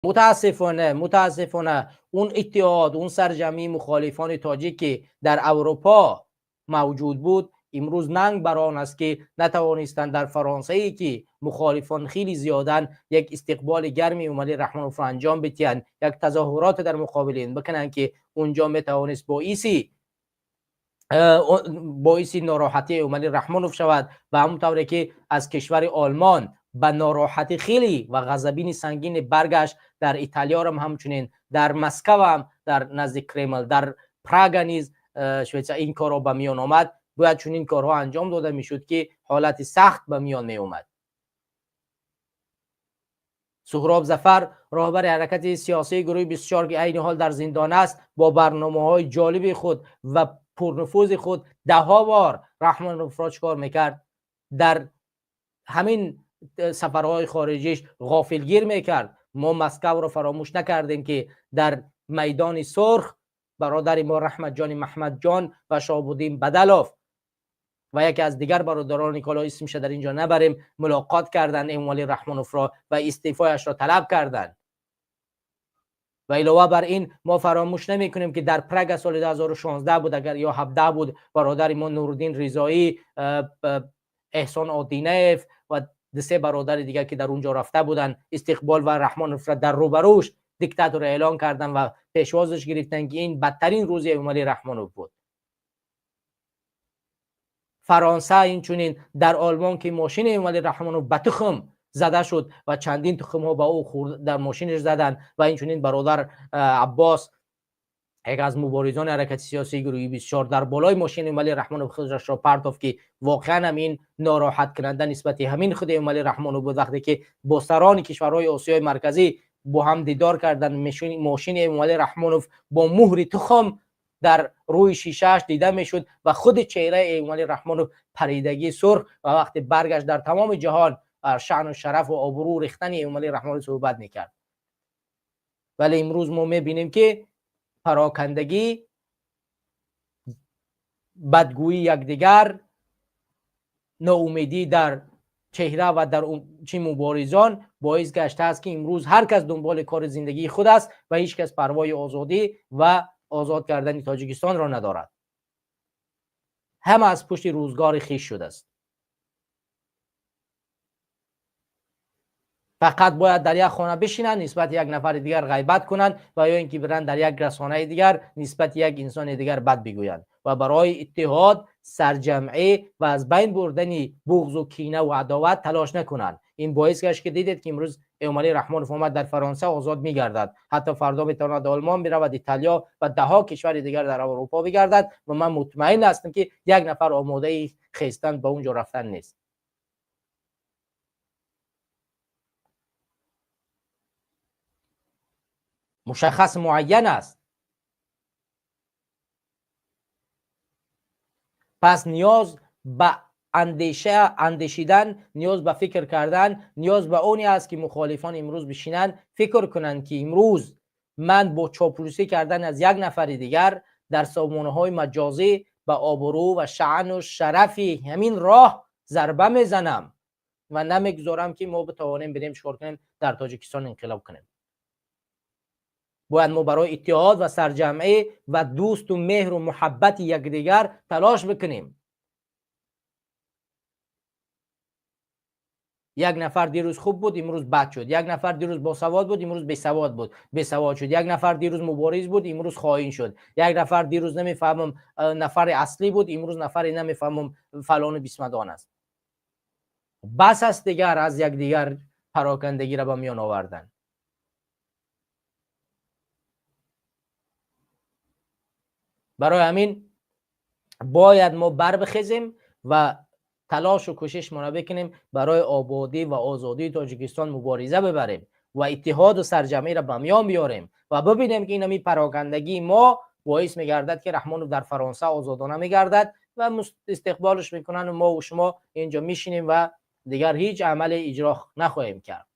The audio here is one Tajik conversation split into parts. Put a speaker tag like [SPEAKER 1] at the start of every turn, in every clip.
[SPEAKER 1] Мутаассифона, мутаассифона, он иттиҳод, он сарҷамъии мухолифони тоҷик, ки дар Аврупо мавҷуд буд, имрӯз нанг бар он аст, ки натавонистанд дар Фаронсае, ки мухолифон хеле зиёданд, як истиқболи гарми Эмомалӣ Раҳмоновро анҷом бидиҳанд, як тазоҳурот дар муқобили ин бикунанд, ки унҷо метавонист боиси нороҳатии Эмомалӣ Раҳмонов шавад. Ва ҳамон тавре ки аз кишвари Олмон ба нороҳатӣ хеле ва ғазабини сангини баргашт, дар Италиярам ҳамчунин, дар Москваам, дар назди Кремл, дар Прага низ, Швейтсария ин корҳо ба миён омад. Бояд чунин корҳо анҷом дода мешуд, ки ҳолати сахт ба миён меомад. Суҳроб Зафар, роҳбари ҳаракати сиёсии гурӯҳи 24, ки айни ҳол дар зиндон аст, бо барномаҳои ҷолиби худ ва пурнуфузи худ даҳҳо бор Раҳмоновро чикор мекард? Дар ҳамин сафарҳои хориҷиш ғофилгир мекард. Мо Москваро фаромӯш накардем, ки дар майдони Сурх бародари мо Раҳматҷони Маҳмадҷон ва Шоҳбуддин Бадалов ва яке аз дигар бародарони, ки ҳоло исмша дар инҷо набарем, мулоқот карданд Эмомалӣ Раҳмоновро ва истеъфояшро талаб карданд. Ва илова бар ин, мо фаромӯш намекунем, ки дар Прага соли 2016 буд агар ё 17 буд, бародари мо Нуриддин Ризоӣ, Эҳсон Одинаев ва ду се бародари дигар, ки дар он ҷо рафта буданд, истиқбол ва Раҳмоновро дар рӯбарӯш диктатор эълон карданд ва пешвозаш гирифтанд, ки ин бадтарин рӯзи Эмомалӣ Раҳмонов буд. Фаронса, инчунин дар Олмон, ки мошини Эмомалӣ Раҳмонов ба тухм зада шуд ва чандин тухмҳо ба ӯ дар мошинаш заданд. Ва инчунин бародар Аббос, яке аз муборизони ҳаракати сиёсии гурӯҳи 24, дар болои мошини Эмомалӣ Раҳмонов худашро партофт, ки воқеан ҳам ин нороҳаткунанда нисбати ҳамин худи Эмомалӣ Раҳмонов буд. Вақте ки бо сарони кишварҳои Осиёи Марказӣ бо ҳам дидор карданд, мошини Эмомалӣ Раҳмонов бо муҳри тухм дар рӯи шишааш дида мешуд ва худи чеҳраи Эмомалӣ Раҳмонов паридагии сурх. Ва вақте баргашт, дар тамоми ҷаҳон шаъну шарафу обрӯ рехтани Эмомалӣ Раҳмонов суҳбат мекард. Вале имрӯз мо мебинем, ки парокандагӣ, бадгӯии якдигар, ноумедӣ дар чеҳра ва дар чи муборизон боис гаштааст, ки имрӯз ҳар кас дунболи кори зиндагии худ аст ва ҳеҷ кас парвои озодӣ ва озод кардани Тоҷикистонро надорад. Ҳама аз пушти рӯзгори хиш шудааст. Фақат бояд дар як хона бишинанд, нисбати як нафари дигар ғайбат кунанд ва ё ин ки биранд, дар як расонаи дигар нисбати як инсони дигар бад бигӯянд ва барои иттиҳод, сарҷамъӣ ва аз байн бурдани буғзу кина ва адоват талош накунанд. Ин боис гашт, ки дидед, ки имрӯз Эмомалӣ Раҳмонов омад, дар Фаронса озод мегардад, ҳатто фардо метавонад Олмон биравад, Италиё ва даҳҳо кишвари дигар дар Аврупо бигардад. Ва ман мутмаин ҳастам, ки як нафар омодаи хестан ба он ҷо рафтан нест. Мушаххас, муайян аст. Пас ниёз ба андеша андешидан, ниёз ба фикр кардан, ниёз ба оне аст, ки мухолифон имрӯз бишинанд, фикр кунанд, ки имрӯз ман бо чоплусӣ кардан аз як нафари дигар дар сомонаҳои маҷозӣ ба обрӯ ва шаъну шарафи ҳамин роҳ зарба мезанам ва намегузорам, ки мо битавонем бирем, чикор кунем, дар Тоҷикистон инқилоб кунем. Бояд мо барои иттиҳод ва сарҷамъӣ ва дӯсту меҳру муҳаббати якдигар талош бикунем. Як нафар дирӯз хуб буд, имрӯз бад шуд. Як нафар дирӯз босавод буд, имрӯз бесавод буд, бесавод шуд. Як нафар дирӯз мубориз буд, имрӯз хоин шуд. Як нафар дирӯз, намефаҳмам, нафари аслӣ буд, имрӯз нафаре, намефаҳмам, фалону бисмадон аст. Бас аст дигар аз якдигар парокандагиро ба миён овардан. Барои ҳамин бояд мо барбихезем ва талошу кӯшишмонро бикунем, барои ободӣ ва озодии Тоҷикистон мубориза бибарем ва иттиҳоду сарҷамъиро ба миён биёрем ва бибинем, ки инами парокандагии мо боис мегардад, ки Раҳмонов дар Фаронса озодона мегардад ва истиқболш мекунанд, мову шумо инҷо мешинем ва дигар ҳеҷ амале иҷро нахоҳем кард.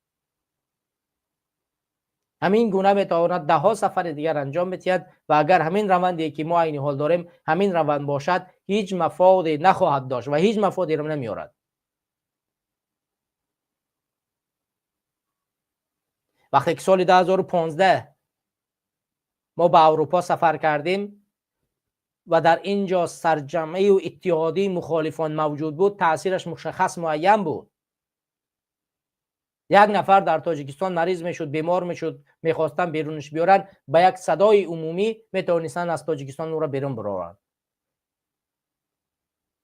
[SPEAKER 1] Ҳамин гуна метавонад даҳҳо сафари дигар анҷом бидиҳад. Ва агар ҳамин раванде, ки мо айни ҳол дорем, ҳамин раванд бошад, ҳеҷ мафоде нахоҳад дошт ва ҳеҷ мафодеро намеорад. Вақте ки соли 2015 мо ба Аврупо сафар кардем ва дар ин ҷо сарҷамъию иттиҳодии мухолифон мавҷуд буд, таъсираш мушаххас муайян буд. Як нафар дар Тоҷикистон мариз мешуд, бемор мешуд, мехостанд берунаш биёранд, ба як садои умумӣ метавонистанд аз Тоҷикистон ӯро берун бароранд,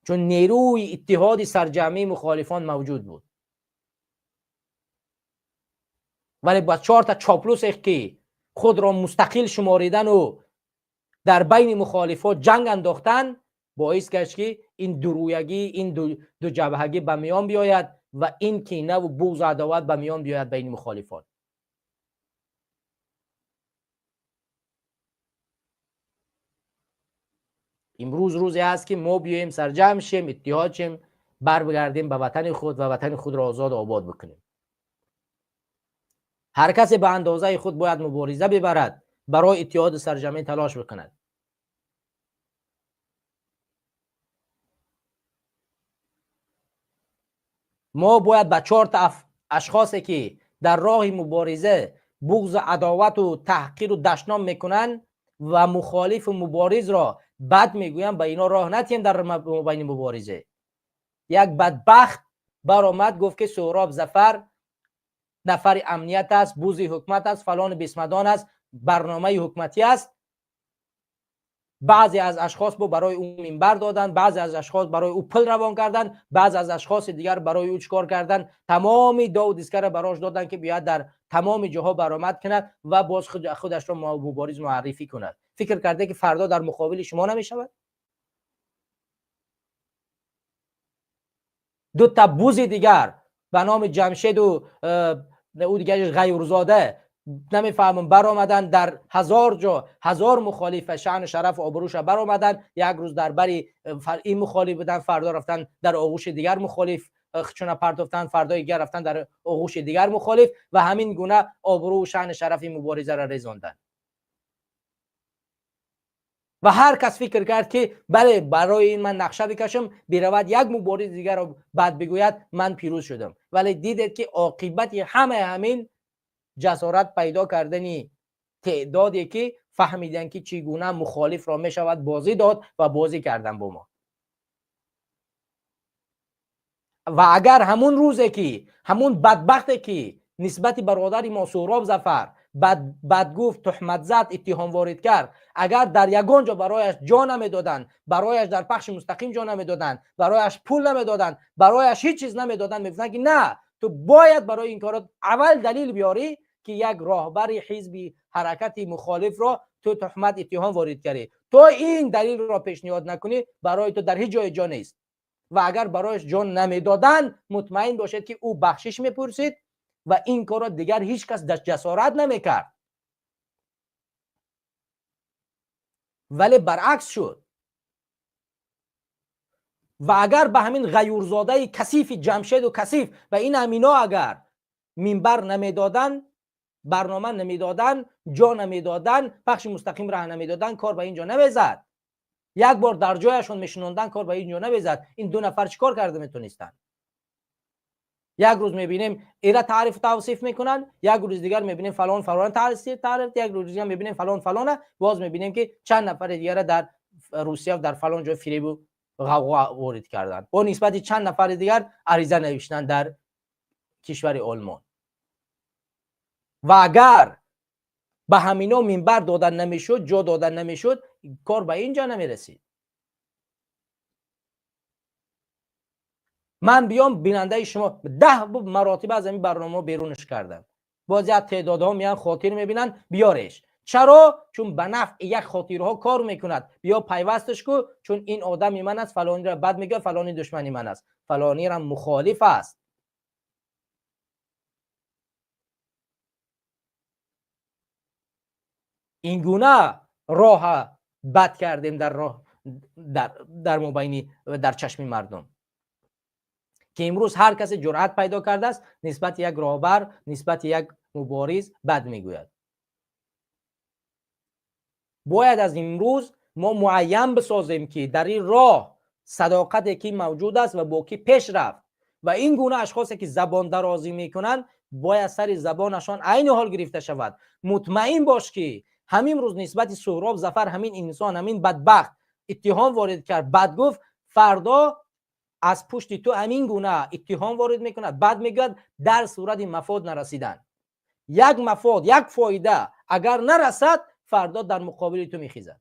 [SPEAKER 1] чун нерӯи иттиҳоди сарҷамъии мухолифон мавҷуд буд. Вале ба чорта чоплусе ки худро мустақил шуморидану дар байни мухолифот ҷанг андохтан, боис гашт ки ин дуруягӣ, ин дуҷабҳагӣ ба миён биёяд ва ин кинаву буғзу адоват ба миён биёяд байни мухолифон. Имрӯз рӯзе аст ки мо биёем, сарҷамъ шем, иттиҳод шем, баргардем ба ватани худ ва ватани худро озоду обод бикунем. Ҳар касе ба андозаи худ бояд мубориза бибарад, барои иттиҳоди сарҷамъӣ талош бикунад. Мо бояд ба чорта ашхосе ки дар роҳи мубориза буғзу адовату таҳқиру дашном мекунанд ва мухолифу муборизро бад мегӯянд, ба ино роҳ натиҳем дар мобайни мубориза. Як бадбахт баромад, гуфт ки Суҳроб Зафар нафари амният аст, бузи ҳукумат аст, фалони бисмадон аст, барномаи ҳукуматӣ аст. Баъзе аз ашхос бо барои ӯ минбар доданд, баъзе аз ашхос барои ӯ пул равон карданд, баъзе аз ашхоси дигар барои ӯ чикор карданд, тамоми дову дискара барош доданд ки биёяд дар тамоми ҷоҳо баромад кунад ва боз худашро мубориз муаррифӣ кунад. Фикр карда ки фардо дар муқобили шумо намешавад? Ду та бузи дигар ба номи Ҷамшеду ӯ дигараш Ғайурзода, намефаҳмам, баромаданд дар ҳазор ҷо, ҳазор мухолифа шаъну шарафу обрӯша баромаданд. Як рӯз дар бари ин мухолиф буданд, фардо рафтанд дар оғӯши дигар мухолиф чуна партофтанд, фардои дигар рафтанд дар оғӯши дигар мухолиф ва ҳамин гуна обрӯу шаъну шарафи муборизаро резонданд. Ва ҳар кас фикр кард ки бале, барои ин ман нақша бикашам, биравад як мубориз дигарро бад бигӯяд, ман пирӯз шудам. Вале дидед ки оқибати ҳамаи ҳамин ҷасорат пайдо кардани теъдоде ки фаҳмиданд ки чӣ гуна мухолифро мешавад бозӣ дод ва бозӣ кардан бо мо. Ва агар ҳамун рӯзе ки ҳамун бадбахте ки нисбати бародари мо Суҳроб Зафар бад гуфт, туҳмат зад, иттиҳом ворид кард, агар дар ягон ҷо барояш ҷо намедоданд, барояш дар пахши мустақим ҷо намедоданд, барояш пул намедоданд, барояш ҳеҷ чиз намедоданд, мегуфтанд ки на, ту бояд барои ин корот аввал далил биёрӣ ки як роҳбари ҳизби ҳаракати мухолифро ту туҳмат, иттиҳом ворид кардӣ. То ин далилро пешниҳод накунӣ, барои ту дар ҳеҷ ҷое ҷо нест. Ва агар барояш ҷо намедоданд, мутмаин бошед ки ӯ бахшиш мепурсид ва ин корро дигар ҳеҷ кас ҷасорат намекард. Вале баръакс шуд. Ва агар ба ҳамин ғайюрзодаи касифи Ҷамшеду касиф ба ин ҳамино агар минбар намедоданд, барнома намедоданд, ҷо намедоданд, пахши мустақим раҳ намедоданд, кор ба ин ҷо намезад. Як бор дар ҷояшон мешинонданд, кор ба ин ҷо намезад. Ин ду нафар чӣ кор карда метонистанд? Як рӯз мебинем ира таърифу тавсиф мекунанд, як рӯз дигар мебинем фалон фалон таъриф, як рӯз дигар мебинем фалон фалона, боз мебинем ки чанд нафари дигара дар Русия дар фалон ҷо фиребу ғавғо ворид карданд. Бо нисбати чанд нафари дигар ариза навиштанд дар кишвари Олмон. Ва агар ба ҳамино минбар дода намешуд, ҷо дода намешуд, кор ба ин ҷо намерасид. Ман биём бинандаи шумо 10 маротиба аз ҳамин барномаҳо берунаш кардам. Боз як теъдодҳо меян, хотир мебинанд, биёреш. Чаро? Чун ба нафъи як хотирҳо кор мекунад. Биё пайвасташ ку, чун ин одами ман аст, фалониро бад мегӯяд, фалони душмани ман аст, фалонира мухолиф аст. Ин гуна роҳа бад кардем дар роҳ, дар мобайни, дар чашми мардум, ки имрӯз ҳар касе ҷуръат пайдо кардааст нисбати як роҳбар, нисбати як мубориз бад мегӯяд. Бояд аз имрӯз мо муайян бисозем ки дар ин роҳ садоқате ки мавҷуд аст ва бо ки пеш рафт ва ин гуна ашхосе ки забондарозӣ мекунанд Бояд сари забонашон айни ҳол гирифта шавад. Мутмаин бош, ки ҳамин рӯз нисбати Суҳроб Зафар ҳамин инсон, ҳамин бадбахт иттиҳом ворид кард, бад гуфт, фардо аз пушти ту ҳамин гуна иттиҳом ворид мекунад, бад мегӯяд. Дар сурати мафод нарасидан, як мафод, як фоида агар нарасад, фардо дар муқобили ту мехезад.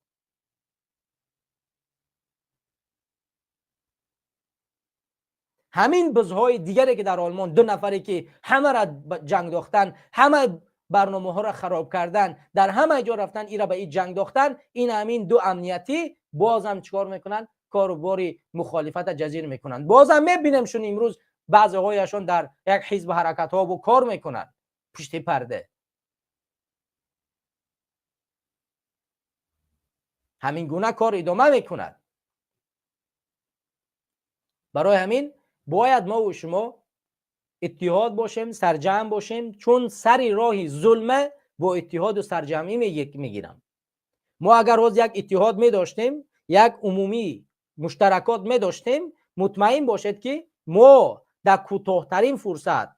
[SPEAKER 1] Ҳамин бузҳои дигаре, ки дар Олмон ду нафаре, ки ҳамаро ҷанг дохтан, ҳама барномаҳоро хароб кардан, дар ҳама ҷо рафтан, ира ба ин ҷанг дохтан, ин ҳамин ду амниятӣ бозам чикор мекунанд? Кору бори мухолифата ҷазир мекунанд. Бозам мебинем шун, имрӯз баъзеҳояшон дар як ҳизбу ҳаракатҳо бу кор мекунанд пушти парда. Ҳамин гуна кор идома мекунад. Барои ҳамин бояд мову шумо иттиҳод бошем, сарҷамъ бошем, чун сари роҳи зулма бо иттиҳоду сарҷамъӣ мегирам. Мо агар ҳоз як иттиҳод медоштем, як умумӣ муштаракот медоштем, мутмаин бошед, ки мо дар кӯтоҳтарин фурсат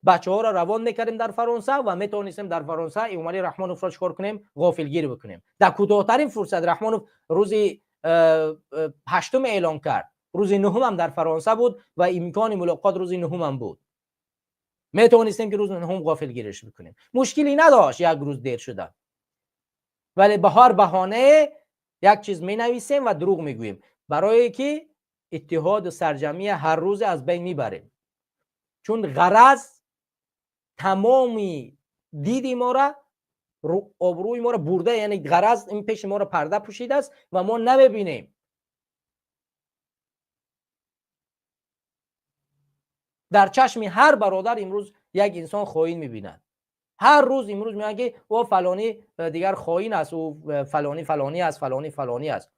[SPEAKER 1] бачаҳоро равон мекардем дар Фаронса ва метавонистем дар Фаронса Эмомалӣ Раҳмоновро чикор кунем? Ғофилгир бикунем дар кӯтоҳтарин фурсат. Раҳмонов рӯзи 8-ум эълон кард, рӯзи 9-ам дар Фаронса буд ва имкони мулоқот рӯзи 9-ам буд. Метавонистем, ки рӯзи 9-ум ғофилгириш бикунем, мушкиле надошт як рӯз дер шуда. Вале ба ҳар баҳонае як чиз менависем ва дурӯғ мегӯем, барое ки иттиҳоду сарҷамъия ҳар рӯзе аз байн мебарем, чун ғараз тамоми диди мора, обрӯи моро бурда, яъне ғараз ин пеши моро парда пӯшидааст ва мо намебинем. Дар чашми ҳар бародар имрӯз як инсон хоин мебинад. Ҳар рӯз имрӯз мегӯянд, ки о, фалонӣ дигар хоин аст, ӯ фалонӣ фалонӣ аст, фалонӣ фалонӣ аст,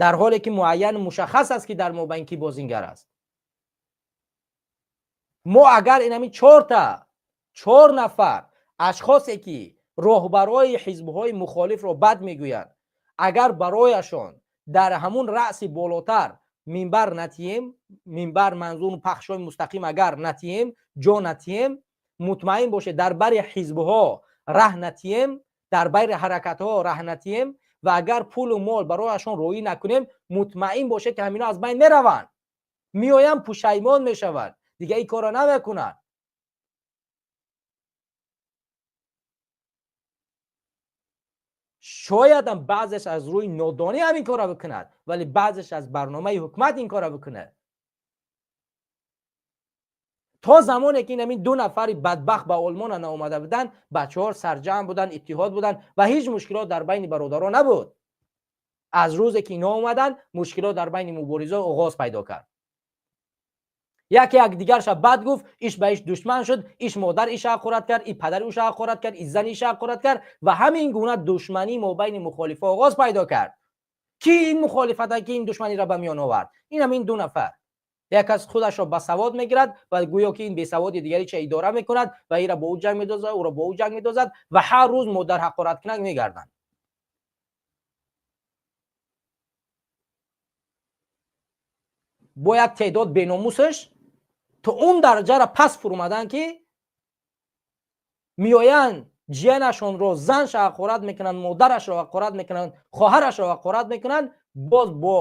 [SPEAKER 1] дар ҳоле ки муайян мушаххас аст, ки дар мобайн кӣ бозингар аст. Мо агар инами чорта, чор нафар ашхосе, ки роҳбарои ҳизбҳои мухолифро бад мегӯянд, агар барояшон дар ҳамун раъси болотар минбар натиҳем, минбар манзур пахшҳои мустақим, агар натиҳем, ҷо натиҳем, мутмаин бошед, дар бари ҳизбҳо раҳ натиҳем, дар бари ҳаракатҳо раҳ натиҳем ва агар пулу мол барояшон роӣ накунем, мутмаин бошед, ки ҳамино аз байн мераванд, меоянд, пушаймон мешаванд, дигар ин корро намекунанд. Шоядам баъзеш аз рӯи нодонӣ ҳамин корро бикунад, вале баъзеш аз барномаи ҳукумат ин корро бикунад. То замоне ки ин ҳамин ду нафари бадбахт ба Олмона наомада буданд, бачаҳо сарҷамъ буданд, иттиҳод буданд ва ҳеҷ мушкилот дар байни бародарон набуд. Аз рӯзе ки инҳо омаданд, мушкилот дар байни мубориза оғоз пайдо кард. Яке якдигарша бад гуфт, иш ба иш душман шуд, иш модар иша ҳақорат кард, и падари уша ҳақорат кард, и зани иша ҳақорат кард ва ҳамин гуна душманӣ мобайни мухолифа оғоз пайдо кард. Ки ин мухолифата, ки ин душманиро ба миён овард? Ин ҳамин ду нафар. Як кас худашро ба савод мегирад ва гӯё ки ин бесаводи дигарича идора мекунад ва ира бо ӯ ҷанг медозад, ӯро бо ӯ ҷанг медозад ва ҳар рӯз модар ҳақораткунак мегарданд. Бо як теъдод беномусаш то он дараҷаро пас фуромаданд, ки меоянд, ҷиянашонро, занша ҳақорат мекунанд, модарашро ҳақорат мекунанд, хоҳарашро ҳақорат мекунанд, боз бо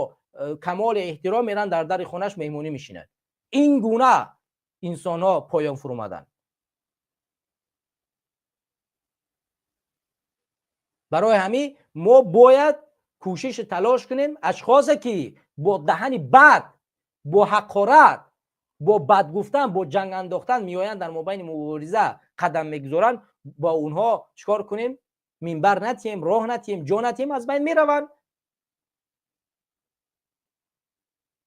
[SPEAKER 1] камоли эҳтиром меранд, дар дари хонаш меҳмонӣ мешинанд. Ин гуна инсонҳо поён фуромаданд. Барои ҳамин мо бояд кӯшишу талош кунем, ашхосе ки бо даҳани бад, бо ҳақорат, бо бад гуфтан, бо ҷанг андохтан меоянд, дар мобайни мубориза қадам мегузоранд, бо онҳо чикор кунем? Минбар натиҳем, роҳ натиҳем, ҷо натиҳем, аз байн мераванд.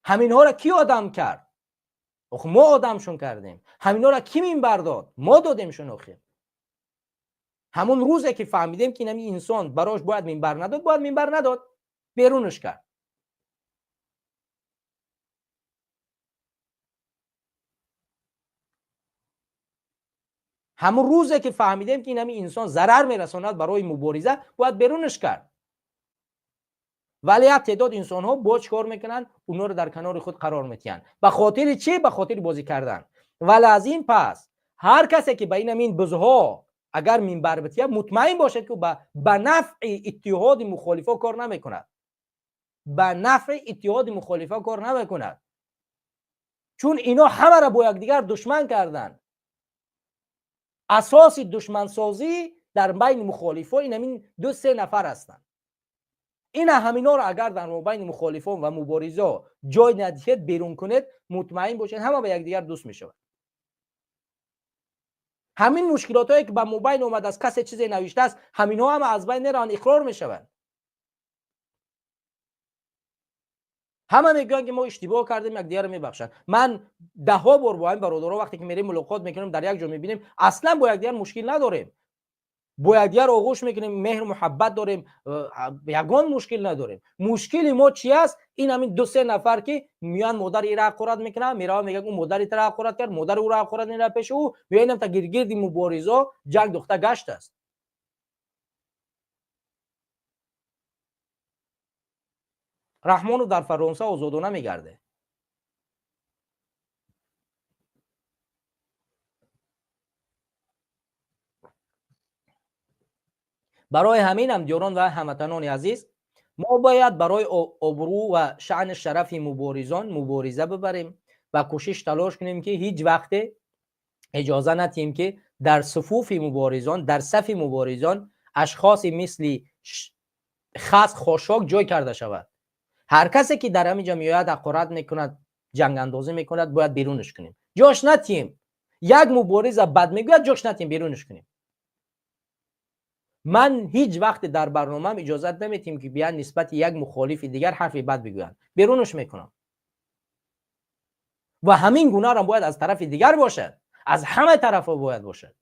[SPEAKER 1] Ҳаминҳоро кӣ одам кард? Ох, мо одамшон кардем. Ҳаминҳоро кӣ минбар дод? Мо додемшон. Охир ҳамун рӯзе ки фаҳмидем, ки инами инсон барош бояд минбар надод, бояд минбар надод, берунаш кард. Ҳамун рӯзе ки фаҳмидем, ки инами инсон зарар мерасонад барои мубориза, бояд берунаш кард. Вале як теъдод инсонҳо бо чӣ кор мекунанд? Онҳоро дар канори худ қарор метиҳанд. Ба хотири чӣ? Ба хотири бозӣ кардан. Вале аз ин пас ҳар касе ки ба ин ҳамин бузҳо агар минбар бития, мутмаин бошед, ки ба нафъи иттиҳоди мухолифо кор намекунад, ба нафъи иттиҳоди мухолифо кор намекунад, чун ино ҳамаро бо якдигар душман карданд. Асоси душмансозӣ дар байни мухолифо ин ҳамин ду се нафар ҳастанд. Ина ҳаминҳоро агар дар мобайни мухолифон ва муборизо ҷой надиҳед, берун кунед, мутмаин бошед, ҳама ба якдигар дӯст мешавад. Ҳамин мушкилотҳое ки ба мобайн омадааст, касе чизе навиштааст, ҳаминҳо ҳама аз байн мераванд, иқрор мешаванд. Ҳама мегӯянд, ки мо иштибоҳ кардем, якдигарро мебахшанд. Ман даҳҳо бор бо ҳамин бародаро вақте ки мерем, мулоқот мекунем, дар як ҷо мебинем, аслан бо якдигар мушкил надорем, бо якдигар оғӯш мекунем, меҳру муҳаббат дорем, ягон мушкил надорем. Мушкили мо чи аст? Ин ҳамин ду се нафар, ки меоянд, модари ира ҳақорат мекунанд, мераванд, мегӯянд, ӯ модари тара ҳақорат кард, модари ӯро ҳақорат мера пеши ӯ меоянам, та гиргирди муборизо ҷанг духта гашт аст. Раҳмонов дар Фаронса озодона мегарде. Барои ҳамин, ҳамдиёрон ва ҳамватанони азиз, мо бояд барои обрӯ ва шаъни шарафи муборизон мубориза бибарем ва кӯшиш талош кунем, ки ҳеҷ вақте иҷоза надиҳем, ки дар суфуфи муборизон, дар сафи муборизон ашхоси мисли хас, хошок ҷой карда шавад. Ҳар касе ки дар ҳамин ҷо меояд, ҳақорат мекунад, ҷангандозӣ мекунад, бояд берунаш кунем, ҷош натиҳем. Як мубориза бад мегӯяд, ҷош натиҳем, берунаш кунем. Ман ҳеҷ вақте дар барномаам иҷозат наметиҳем, ки биён нисбати як мухолифи дигар ҳарфи бад бигӯянд, берунаш мекунам. Ва ҳамин гунаро бояд аз тарафи дигар бошад, аз ҳама тарафҳо бояд бошад.